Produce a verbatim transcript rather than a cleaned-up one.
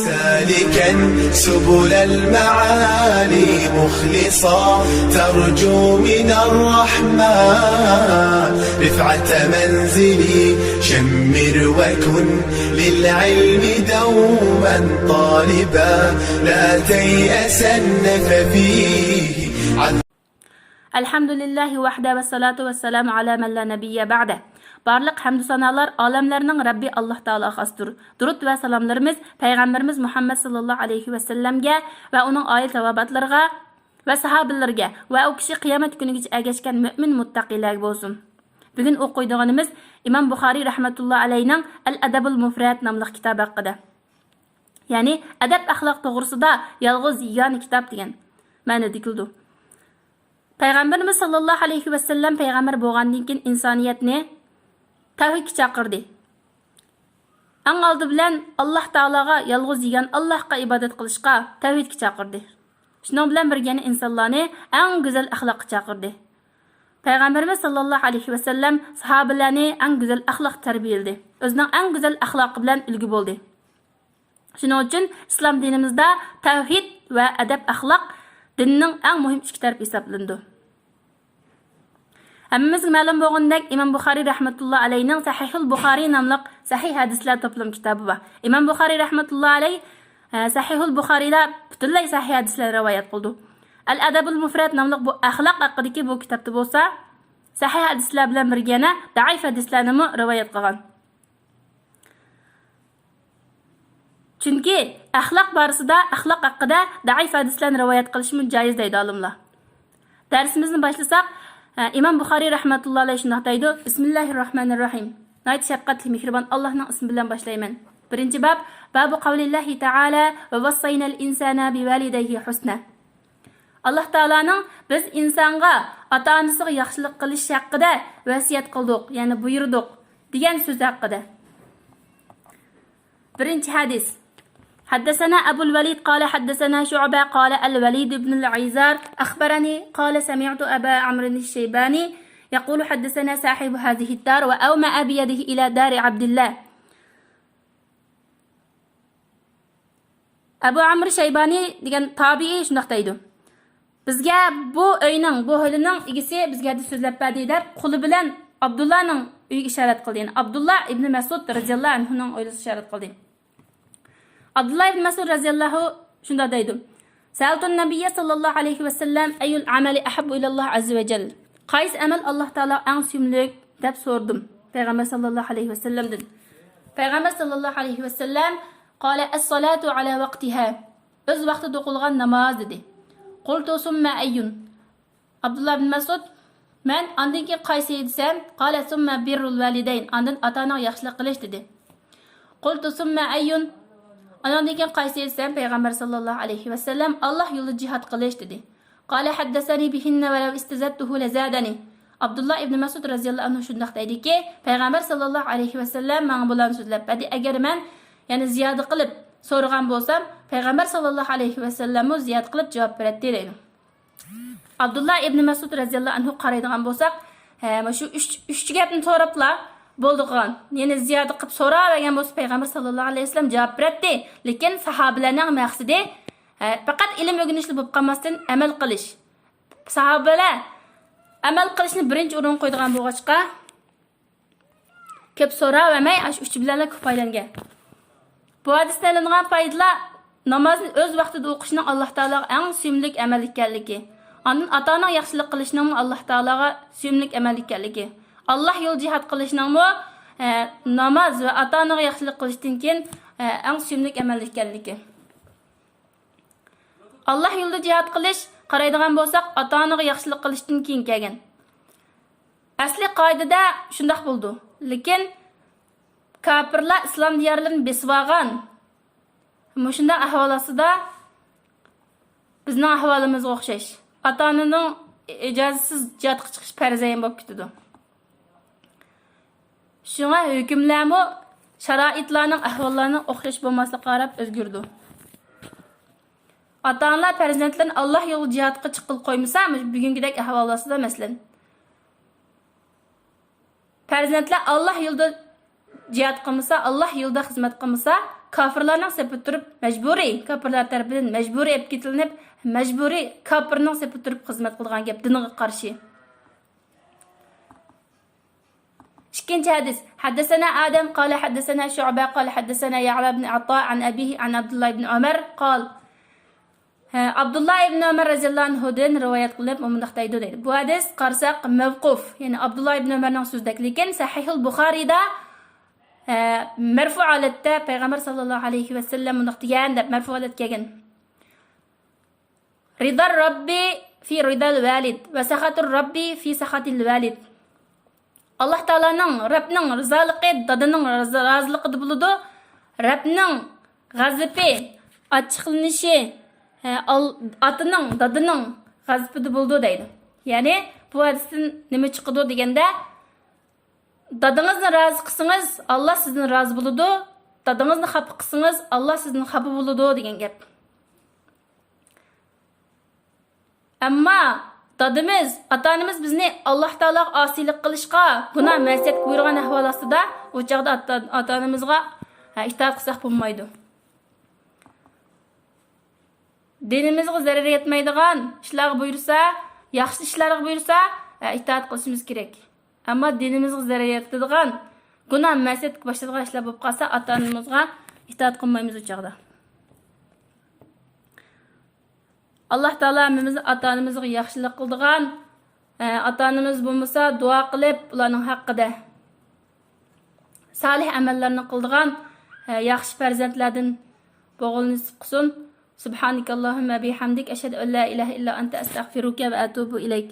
سالكا سبل المعالي مخلصا ترجو من الرحمن رفعة منزلي شمر وكن للعلم دوما طالبا لا تيأسن ففيه عذب. ئەلھەمدۇلىللاھى ۋەھدە ۋەسسالاتۇ ۋەسسالامۇ ئەلا مەن لا نەبىييە بەئدە. بارلىق ھەمدۇ سانالار ئالەملەرنىڭ رەببى ئاللاھ تائالاغا خاستۇر. دۇرۇت ۋە سالاملىرىمىز پەيغەمبىرىمىز مۇھەممەد ساللاللاھۇ ئەلەيھى ۋەسەللەمگە ۋە ئۇنىڭ ئائىلە تاۋابىئاتلىرىغا ۋە ساھابىلىرىگە ۋە ئۇ كىشى قىيامەت كۈنىگىچە ئەگەشكەن مۆمىن مۇتتەقىيلەرگە بولسۇن. بۈگۈن ئوقۇيدىغىنىمىز ئىمام بۇخارىي رەھمەتۇللا ئەلەيھىنىڭ ئەل ئەدەبۇل مۇفرەت ناملىق كىتابى ھەققىدە. يەنى ئەدەپ ئەخلاق توغرىسىدا يالغۇز يېگانە كىتاب دېگەن مەنىدە كېلىدۇ. پەيغەمبىرىمىز ساللاللاھۇ ئەلەيھى ۋەسەللەم پەيغەمبەر بولغاندىن كېيىن ئىنسانىيەتنى تەۋھىدكە چاقىردى. ئەڭ ئالدى بىلەن ئاللاھ تائالاغا يالغۇز يېگان ئاللاھقا ئىبادەت قىلىشقا تەۋھىدكە چاقىردى. شۇنىڭ بىلەن بىرگە يەنە ئىنسانلارنى ئەڭ گۈزەل ئەخلاققا چاقىردى. پەيغەمبىرىمىز ساللاللاھۇ ئەلەيھى ۋەسەللەم ساھابىلەرنى ئەڭ گۈزەل ئەخلاق تەربىيەلىدى. ئۆزىنىڭ ئەڭ گۈزەل ئەخلاقى بىلەن ئۈلگە بولدى. شۇنىڭ ئۈچۈن ئىسلام دىنىمىزدا تەۋھىد ۋە ئەدەپ ئەخلاق دىننىڭ ئەڭ مۇھىم ئىككى تەرىپى ھېسابلىنىدۇ. ھەممىمىزگە مەلۇم بولغىنىدەك، ئىمام بۇخارىي رەھمەتۇللا ئەلەيھنىڭ سەھىھۇل بۇخارىي ناملىق سەھىھ ھەدىسلەر توپلىمى كىتابى بار. ئىمام بۇخارىي رەھمەتۇللا ئەلەيھ، ئە، سەھىھۇل بۇخارىيدا پۈتۈنلەي سەھىھ ھەدىسلەرنى رىۋايەت قىلىدۇ. ئەل ئەدەبۇل مۇفرەت ناملىق بۇ ئەخلاق ھەققىدىكى بۇ كىتابتا بولسا، سەھىھ ھەدىسلەر بىلەن بىرگە يەنە دەئىف ھەدىسلەرنىمۇ رىۋايەت قىلغان. چۈنكى ئەخلاق بارىسىدا، ئەخلاق ھەققىدە دەئىف ھەدىسلەرنى رىۋايەت قىلىشمۇ جايىز دەيدۇ ئالىملار. دەرسىمىزنى باشلىساق، ئە، ئىمام بۇخارىي رەھمەتۇللا ئەلەيھ شۇنداق دەيدۇ، بىسمىللاھىر راھمانىر راھىم. ناھايىتى شەپقەتلىك، مېھرىبان ئاللاھنىڭ ئىسمى بىلەن باشلايمەن. بىرىنچى باب، بابۇ قەۋلىللاھى تەئالە ۋە ۋەسسەينەل ئىنسانە بىۋالىدەيھى ھۇسنا. ئاللاھ تائالانىڭ بىز ئىنسانغا ئاتا-ئانىسىغا ياخشىلىق قىلىش ھەققىدە ۋەسىيەت قىلدۇق، يەنى بۇيرۇدۇق، دېگەن سۆزى ھەققىدە. بىرىنچى ھەدىس. حدثنا أبو الوليد قال حدثنا شعبة قال الوليد بن العيزار أخبرني قال سمعت أبا عمرو الشيباني يقول حدثنا صاحب هذه الدار وأومأ بيده إلى دار عبد الله. ئەبۇ ئەمر شەيبانى دېگەن تابىئىي شۇنداق دەيدۇ، بىزگە بۇ ئۆينىڭ، بۇ ھويلىنىڭ ئىگىسى بىزگە ھەدىس سۆزلەپ بەردى دەپ، قولى بىلەن ئابدۇللانىڭ ئۆيىگە ئىشارەت قىلدى. يەنى ئابدۇللا ئىبنى مەسئۇد رەزىياللاھۇ ئەنھۇنىڭ ھويلىسىغا ئىشارەت قىلدى. ئابدۇللا ئىبنى مەسئۇد رەزىياللاھۇ شۇنداق دەيدۇ، سەئەلتۇن نەبىييە ساللاللاھۇ ئەلەيھى ۋەسەللەم ئەييۇل ئەمەلى ئەھەببۇ ئىلەللاھ ئەززە ۋە جەل، قايسى ئەمەل ئاللاھ تائالاغا ئەڭ سۆيۈملۈك دەپ سورىدىم پەيغەمبەر ساللاللاھۇ ئەلەيھى ۋەسەللەمدىن. پەيغەمبەر ساللاللاھۇ ئەلەيھى ۋەسەللەم قال ئەسسالاتۇ ئەلا ۋەقتىھا، ئۆز ۋاقتىدا ئوقۇلغان ناماز دېدى. قۇلتۇ سۇممە ئەييۇن؟ ئابدۇللا ئىبن مەسئۇد، مەن ئاندىن كېيىن قايسى دېسەم، قالە سۇممە بىررۇل ۋالىدەين، ئاندىن ئاتا-ئاناغا ياخشىلىق قىلىش دېدى. قۇلتۇ سۇممە ئەييۇن؟ ئانىڭدىن كېيىن قايسى دېسەم، پەيغەمبەر ساللاللاھۇ ئەلەيھى ۋەسەللەم ئاللاھ يولىدا جىھاد قىلىش دېدى. قالە ھەددەسەنى بىھىننە ۋەلەۋ ئىستەزەدتۇھۇ لەزادەنى. ئابدۇللا ئىبنى مەسئۇد رەزىياللاھۇ ئەنھۇ شۇنداق دەيدىكى، پەيغەمبەر ساللاللاھۇ ئەلەيھى ۋەسەللەم ماڭا بۇلارنى سۆزلەپ بەردى، ئەگەر مەن يەنە زىيادە قىلىپ سورىغان بولسام، پەيغەمبەر ساللاللاھۇ ئەلەيھى ۋەسەللەممۇ زىيادە قىلىپ جاۋاب بېرەتتى دەيدۇ. ئابدۇللا ئىبنى مەسئۇد رەزىياللاھۇ ئەنھۇغا قارايدىغان بولساق، ھە، مانا شۇ ئۈچ، ئۈچ گەپنى سوراپلا بولىدىغان. يەنە زىيادە قىلىپ سوراۋەرگەن بولسا، پەيغەمبەر ساللاللاھۇ ئەلەيھى ۋەسەللەم جاۋاب بېرەتتى. لېكىن ساھابىلەرنىڭ مەقسىتى، ھە، پەقەت ئىلىم ئۆگىنىشلا بولۇپ قالماستىن، ئەمەل قىلىش. ساھابىلەر ئەمەل قىلىشنى بىرىنچى ئورۇنغا قويىدىغان بولغاچقا، كۆپ سوراۋەرمەي، ئاشۇ ئۈچى بىلەنلا كۇپايىلەنگەن. بۇ ھەدىستىن ئېلىنغان پايدىلار، نامازنى ئۆز ۋاقتىدا ئوقۇشنىڭ ئاللاھ تائالاغا ئەڭ سۆيۈملۈك ئەمەل ئىكەنلىكى، ئاندىن ئاتا-ئاناغا ياخشىلىق قىلىشنىڭمۇ ئاللاھ تائالاغا سۆيۈملۈك ئەمەل ئىكەنلىكى، ئاللاھ يولىدا جىھاد قىلىشنىڭمۇ، ئە، ناماز ۋە ئاتا-ئانىغا ياخشىلىق قىلىشتىن كېيىن، ئە، ئەڭ سۆيۈملۈك ئەمەل ئىكەنلىكى. ئاللاھ يولىدا جىھاد قىلىش، قارايدىغان بولساق، ئاتا-ئانىغا ياخشىلىق قىلىشتىن كېيىن كەلگەن. ئەسلى قائىدىدە شۇنداق بولىدۇ. لېكىن كاپىرلار ئىسلام دىيارلىرىنى بېسىۋالغان مۇشۇنداق ئەھۋال ئاستىدا بىزنىڭ ئەھۋالىمىزغا ئوخشاش، ئاتا-ئانىنىڭ ئىجازىسىز جىھادقا چىقىش پەرزەينى بولۇپ كېتىدۇ. شۇڭا ھۆكۈملەرمۇ شارائىتلارنىڭ، ئەھۋاللارنىڭ ئوخشاش بولماسلىقىغا قاراپ ئۆزگىرىدۇ. ئاتا-ئانىلار پەرزەنتلىرىنى ئاللاھ يولىدا جىھادقا چىققىلى قويمىسا، مۇشۇ بۈگۈنكىدەك ئەھۋال ئاستىدا، مەسىلەن، پەرزەنتلەر ئاللاھ يولىدا جىھاد قىلمىسا، ئاللاھ يولىدا خىزمەت قىلمىسا، كاپىرلارنىڭ سېپىدە تۇرۇپ مەجبۇرىي، كاپىرلار تەرىپىدىن مەجبۇرىي ئېلىپ كېتىلىنىپ، مەجبۇرىي كاپىرنىڭ سېپىدە تۇرۇپ خىزمەت قىلىدىغان گەپ، دىنىغا قارشى. ئىككىنچى ھەدىس. حدثنا آدم قال حدثنا شعبة قال حدثنا يعلى بن عطاء عن أبيه عن عبد الله بن عمر قال. ھە، ئابدۇللا ئىبن ئۆمەر رەزىياللاھۇ ئەنھۇدىن رىۋايەت قىلىپ، ئۇ مۇنداق دەيدۇ دەيدۇ. بۇ ھەدىس قارىساق مەۋقۇف، يەنى ئابدۇللا ئىبن ئۆمەرنىڭ سۆزىدەك، لېكىن سەھىھۇل بۇخارىيدا، ھە، مەرفۇ ھالەتتە پەيغەمبەر ساللاللاھۇ ئەلەيھى ۋەسەللەم مۇنداق دېگەن دەپ مەرفۇ ھالەتتە كەلگەن. رضا الرب في رضا الوالد وسخط الرب في سخط الوالد. ئاللاھ تائالانىڭ، رەبنىڭ رىزالىقى دادىنىڭ رازى-، رازىلىقىدا بولىدۇ. رەبنىڭ غەزىپى، ئاچچىقلىنىشى، ھە، ئال-، ئاتىنىڭ، دادىنىڭ غەزىپىدە بولىدۇ دەيدۇ. يەنى بۇ ھەدىستىن نېمە چىقىدۇ دېگەندە، دادىڭىزنى رازى قىلسىڭىز، ئاللاھ سىزدىن رازى بولىدۇ. دادىڭىزنى خاپا قىلسىڭىز، ئاللاھ سىزدىن خاپا بولىدۇ دېگەن گەپ. ئەمما دادىمىز، ئاتا-ئانىمىز بىزنى ئاللاھ تائالاغا ئاسىيلىق قىلىشقا، گۇناھ مەسىيەتكە بۇيرۇغان ئەھۋال ئاستىدا، ئۇ چاغدا ئاتا-، ئاتا-ئانىمىزغا، ھە، ئىتائەت قىلساق بولمايدۇ. دىنىمىزغا زەرەر يەتمەيدىغان ئىشلارغا بۇيرۇسا، ياخشى ئىشلارغا بۇيرۇسا، ھە، ئىتائەت قىلىشىمىز كېرەك. ئەمما دىنىمىزغا زەرەر يەتىدىغان، گۇناھ مەسىيەتكە باشلايدىغان ئىشلار بولۇپ قالسا، ئاتا-ئانىمىزغا ئىتائەت قىلمايمىز ئۇ چاغدا. ئاللاھ تائالا ھەممىمىزنى ئاتا-ئانىمىزغا ياخشىلىق قىلىدىغان، ئە، ئاتا-ئانىمىز بولمىسا دۇئا قىلىپ، ئۇلارنىڭ ھەققىدە سالىھ ئەمەللەرنى قىلىدىغان، ئە، ياخشى پەرزەنتلەردىن بولغىلى نېسىپ قىلسۇن. سبحانك اللهم بحمدك، أشهد أن لا إله إلا أنت، أستغفرك وأتوب إليك.